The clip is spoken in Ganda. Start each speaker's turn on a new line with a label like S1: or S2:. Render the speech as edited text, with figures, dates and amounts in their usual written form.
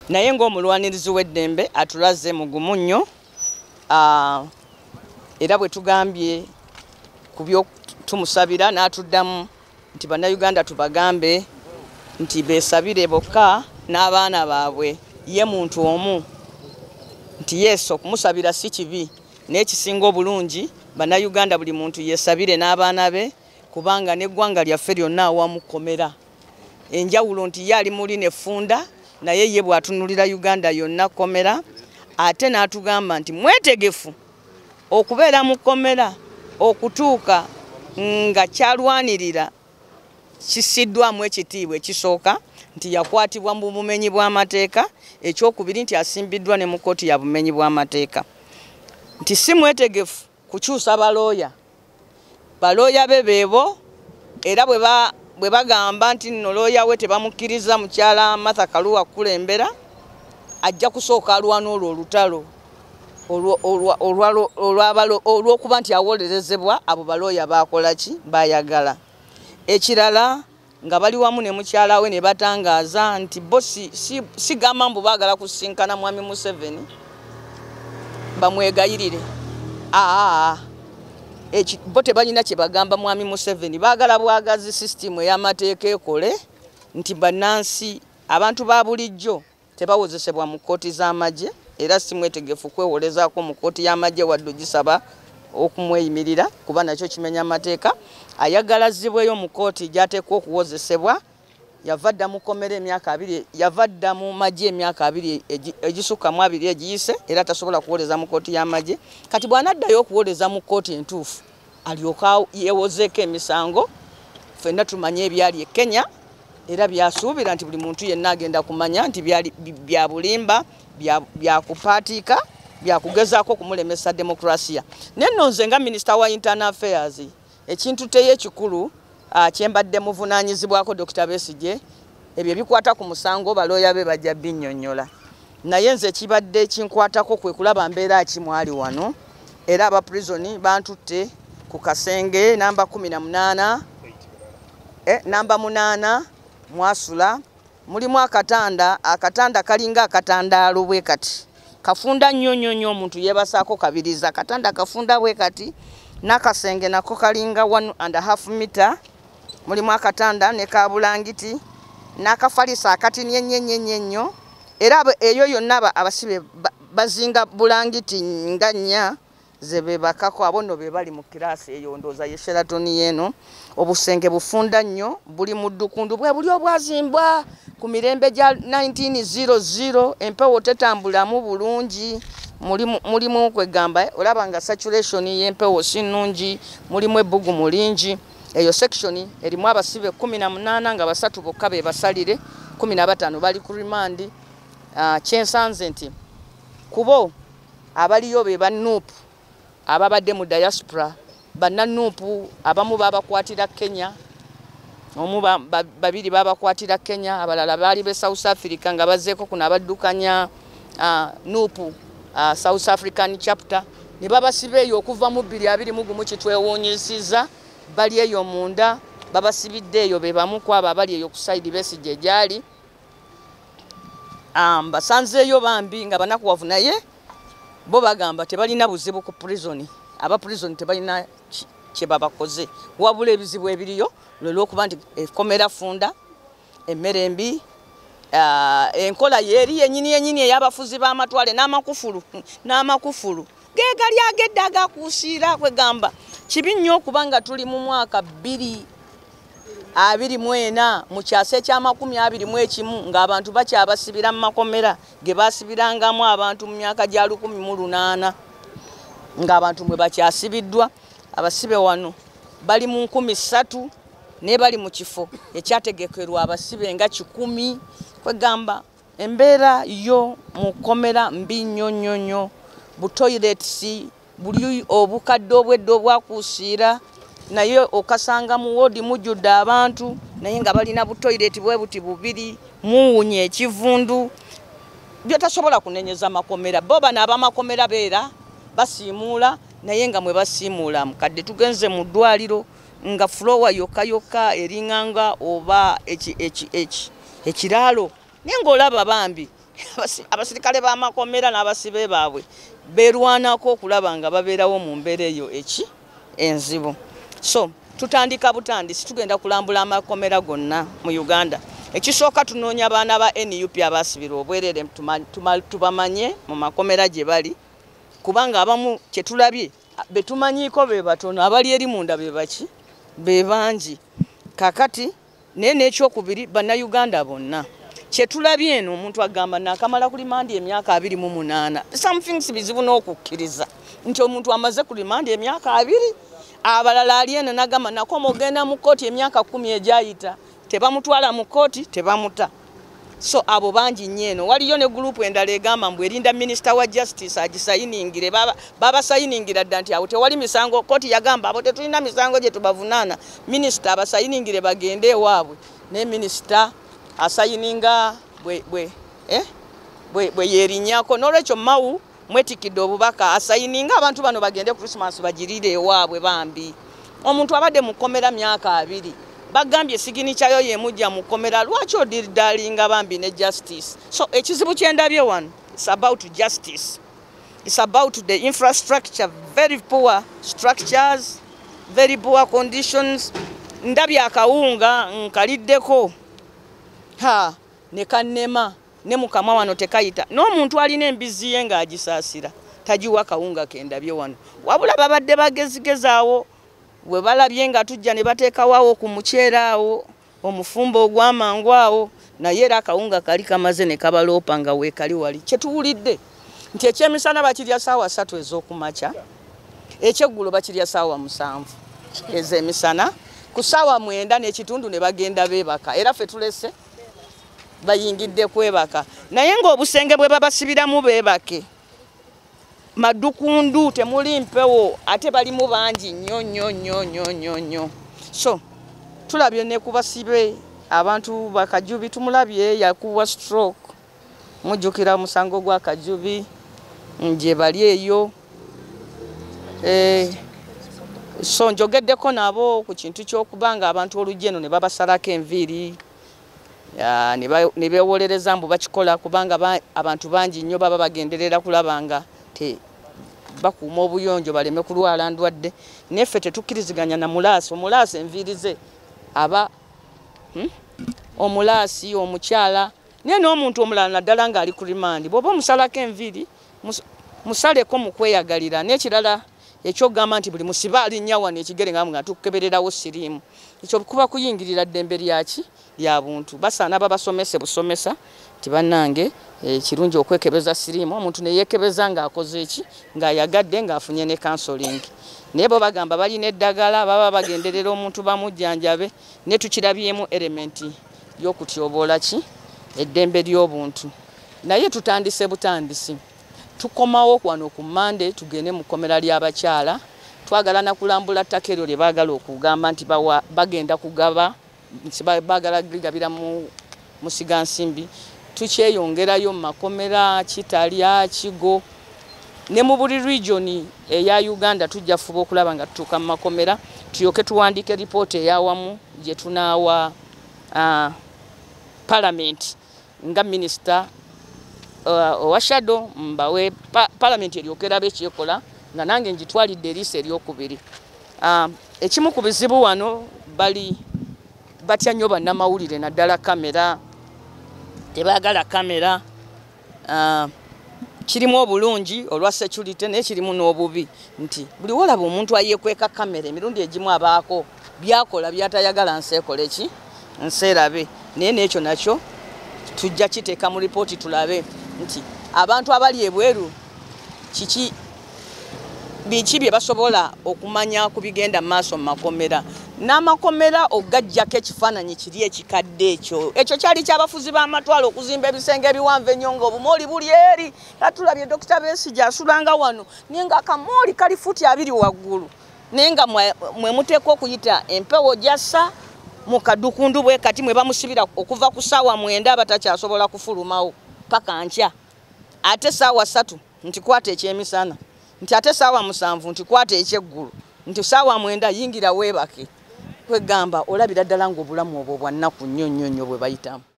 S1: Naye ng'omulwanirizi w'eddembe atulaze mugumu nnyo, era bwe tugambye ku byo tumusabira n'atuddamu nti Bannayuganda tubagambe nti beesabire bokka n'abaana baabwe, ye muntu omu, nti yesu okumusabira si kibi, naye ekisinga obulungi Bannayuganda buli muntu yeesabire n'abaana be, kubanga n'eggwanga lyaffe lyonna awamu kkomera. Enjawulo nti ye ali muli nefunda, naye ye bw'atunulira Uganda yonna kkomera. Ate n'atugamba nti mwetegefu okubeera mu kkomera okutuuka nga kyalwanirira kisiddwamu ekitiibwa. Ekisooka nti yakwatibwa mu bumenyi bw'amateeka, ekyokubiri nti asimbiddwa ne mu kkooti ya bumenyi bw'amateeka, nti si mwetegefu kukyusa balooya, balooya be beebo, era bwe bagamba nti nno looya we tebamukkiriza mukyala Martha Karua kukulembera, ajja kusooka alwana olwo olutalo olw'okuba nti awolerezebwa abo balooya baakola ki bayagala. Ekirala nga bali wamu ne mukyala we ne batangaaza nti bo sigamba mbu baagala kusinkana Mwami Museveni bamwegayirire, aa bo tebalina kye bagamba Mwami Museveni, baagala bwagazi sisitimu ey'amateeka ekole nti bannansi abantu ba bulijjo tebawozesebwa mu kkooti z'amagye, era si mwetegefu kwewolezaako mu kkooti y'amagye wadde ogisaba okumweyimirira kuba nakyo kimenya amateeka. Ayagala azzibweyo mu kkooti gy'ateekwa okuwozesebwa. Yava dda mu kkomera emyaka 20, yava dda mu magye emyaka 20 egisukka mu 20 egiyise, era tasobola kuwoleza mu kkooti y'amagye. Kati bw'anaddayo okuwoleza mu kkooti entuufu alyoka yeewozeeko emisango, ffenna tumanye ebyali e Kenya, era byasuubira nti buli muntu yenna agenda kumanya nti byali bya bulimba, byakupaatiika, byakugezaako okumulemesa demokrasiya. Naye nno nze nga minisita wa internal affairs, ekintu teyo ekikulu kyembadde muvunaanyizibwako Dr. Besigye, ebyo ebikwata ku musango balooya be bajja binnyonnyola, naye nze ekibadde kinkwatako kwe kulaba mbeera ki mwali wano. Era aba prison bantutte ku kasenge namba 18, namba 8 mwasula, mulimu akatanda, akatanda kalinga akatandaalo bwe kati, kafunda nnyo nnyo nnyo, omuntu yeebasaako kabiriza, akatanda kafunda bwe kati, n'akasenge nako kalinga 1.5 mita, mulimu akatanda ne kabulangiti n'akafalisa akatini ennyo ennyo ennyo ennyo, era eyo yonna abasibe bazinga bulangiti nga 4 ze beebakako. Abo nno be bali mu kiraasi eyo, ndowooza ye Sheraton yeeno. Obusenge bufunda nnyo, buli mu ddukundu bwe buli obwazimbwa ku mirembe gya 1900, empewo tetambulamu bulungi, mulimu kwegamba olaba nga saturation y'empewo si nnungi, mulimu ebbugumu lingi. Eyo section erimu abasibe 18 nga 3 bokka be basalire, 15 bali ku remand. Kyensanze nti kubo abaliyo be ba NUP ababadde mu diaspora, banna NUP abamu babakwatira Kenya, omu babiri babakwatira Kenya, abalala baali be South Africa nga bazzeeko kuno abaddukanya NUP South African chapter, ne babasiba eyo okuva mu 2021. Kitwewuunyisiza bali eyo munda babasibidde eyo, be bamu ku abo abali eyo ku side Besigye gyali. Basanzeeyo bambi nga banakuwavu, naye bo bagamba tebalina buzibu ku prison, aba prison tebalina kye babakoze, wabula ebizibu ebiriyo lwe lw'okuba nti ekkomera funda, emmere mbi, enkola yeeri yennyini yennyini ey'abafuzi b'amatwale n'amakufulu n'amakufulu geegali agedda agakuusiira. Kwegamba kibi nnyo okuba nga tuli mu mwaka 2024 mu kyasa ekya 21 ng'abantu bakyabasibira mu makomera ge basibirangamu abantu mu myaka gya 1800, ng'abantu mwe bakyasibiddwa. Abasibe wano bali mu 3000, naye bali mu kifo ekyategekerwa abasibe nga 100. Kwegamba embeera yo mu kkomera mbi nnyo nnyo nnyo, butoilets buli obukadde obwedda obwakuusiira, naye okasanga mu woodi mujjudde abantu, naye nga balina butoilet bwe buti bubiri, muwunya ekivundu. Byetasobola kunenyeza makomera, bo bano abamakomera beera basiimuula, naye nga mwe basiimuula mukadde. Tugenze mu ddwaliro nga floor yokka yokka eringanga oba ekiraalo, naye ng'olaba bambi Abasirikale b'amakomera n'abasibe baabwe beerwanako okulaba nga babeerawo mu mbeera eyo eki enzibu. So tutandika butandisi, tugenda kulambula amakomera gonna mu Uganda. Ekisooka tunoonya abaana ba NUP abasibirwa obwerere, tubamanye mu makomera gye bali, kubanga abamu kye tulabye be tumanyiiko be batono, abali eri munda be baki be bangi. Kakati naye n'ekyokubiri, bannayuganda bonna kye tulabye eno, omuntu agamba naakamala ku limandi emyaka 28. Some things bizibu n'okukkiriza nti omuntu amaze ku limandi emyaka 20, abalala ali eno n'agamba nakoma ogenda mu kkooti emyaka 10 egyayita, tebamutwala mu kkooti, tebamuta. So abo bangi nnyo eno. Waliyo ne gurupu endala egamba mbu erinda minisita wa justice agisayiningire. Babasayiningira dda nti awo tewali misango. Kkooti yagamba abo tetulina misango gye tubavunaana, minisita abasayiningire bagende ewaabwe. Naye minisita asayininga bwe yeerinnyako. N'olwekyo Mao mwetikidde obubaka asayininga abantu bano bagende Christmas bagirire ewaabwe bambi. Omuntu abadde mu kkomera myaka 20, bagambye signature yo yemujja mu kkomera, lwaki odirdalinga bambi ne justice? So ekizibu kye ndabye wano, it's about justice, it's about the infrastructure, very poor structures, very poor conditions. Ndabye akawunga nkaliddeko ha ne kannema ne mukamwa wano tekayita. N'omuntu alina embizi ye ng'agisaasira tagiwa kawunga ke ndabye wano. Wabula babadde bagezigezaawo bwe balabye nga tujja ne bateekawo ku muceere awo omufumbo ogw'amangu awo, naye era akawunga kali kamaze ne kabaloopa nga weekali wali. Kye tuwulidde nti ekyemisana bakirya ssaawa 3 ez'okumakya, ekyeggulo bakirya ssaawa 7 ez'emisana, ku ssaawa 9:15 ne bagenda beebaka. Era ffe tulese bayingidde kwebaka, naye ng'obusenge bwe babasibiramu beebake madukundu, temuli mpewo, ate balimu bangi nnyo nnyo nnyo nnyo nnyo nnyo. So tulabye ne ku basibe abantu bakajubi, tumulabye yakuwa stroke, mujjukira omusango gwa Kajubi gye bali eyo. So njogeddeko nabo ku kintu ky'okuba nga abantu olujja eno ne babasalako enviiri, ne beewolereza mbu bakikola kubanga abantu bangi nnyo baba bagenderera kulaba nga bakuuma obuyonjo baleme kulwala ndwadde. Neffe tetukkiriziganya na mulaasi. Omulaasi enviiri ze aba omulaasi omukyala naye n'omuntu omulala naddala ng'ali ku rimandi, bw'oba omusalako enviiri musaleko mu kweyagalira. N'ekirala ekyogamba nti buli musibe alinnya wano ekigere nga tukukebererawo siriimu, ekyo kuba kuyingirira ddembe lyaki lya buntu. Basaana babasomese busomesa nti bannange kirungi okwekebeza siriimu, omuntu ne yeekebeza ng'akoze eki, ng'ayagadde, ng'afunye ne counseling. Naye bo bagamba balina eddagala, baba bagenderera omuntu bamujjanjabe, ne tukirabyemu elementi y'okutyoboola ki eddembe ly'obuntu. Naye tutandise butandisi, tukomawo wano ku Mande tugende mu kkomera ly'abakyala. Twagala na kulambula ttaka eryo lye baagala okugamba nti bagenda kugaba, baagala ligabira mu musigansimbi. Tukyeyongerayo mu makomera Kitalya, Kigo ne mu buli region eya Uganda. Tujja fuba okulaba nga tutuuka mu makomera tulyoke tuwandiike ripooti eyawamu gye tunaawa parliament nga minisita owa shadow mbawe parliament eryoke erabe ekyekola, nga nange ngitwalidde eriiso eryokubiri. Ekimu ku bizibu wano bali batya nnyo bannamawulire, naddala kamera, tebaagala kamera. Kirimu obulungi olwa security, naye kirimu n'obubi nti buli wolaba omuntu ayeekweka kamera emirundi egimu abaako byakola byatayagala nsi ekole ki nsi erabe. Naye n'ekyo nakyo tujja kiteeka mu ripooti tulabe nti abantu abali ebweru kiki biki bye basobola okumanya ku bigenda mu maaso mu makomera. N'amakomera ogajjako ekifaananyi kiri ekikadde ekyo, ekyo kyali ky'abafuzi b'amatwalo okuzimba ebisenge ebiwanvu ennyo ng'obumooli buli eri. Tulabye Dr. Besigye asulanga wano naye ng'akamooli kali futi 2 waggulu, naye nga mwe muteekwa okuyita empewo gy'assa mu kadukundu bwe kati mwe bamusibira okuva ku ssaawa 9 abatakyasobola kufulumawo paka nkya, ate ssaawa 3 nti kwata ekyemisana, nti ate ssaawa 7 nti kwata ekyeggulu, nti ssaawa 9 yingira weebake. Kwegamba olabira ddala ng'obulamu obwo bwa nnaku nnyo nnyo nnyo bwe bayitamu.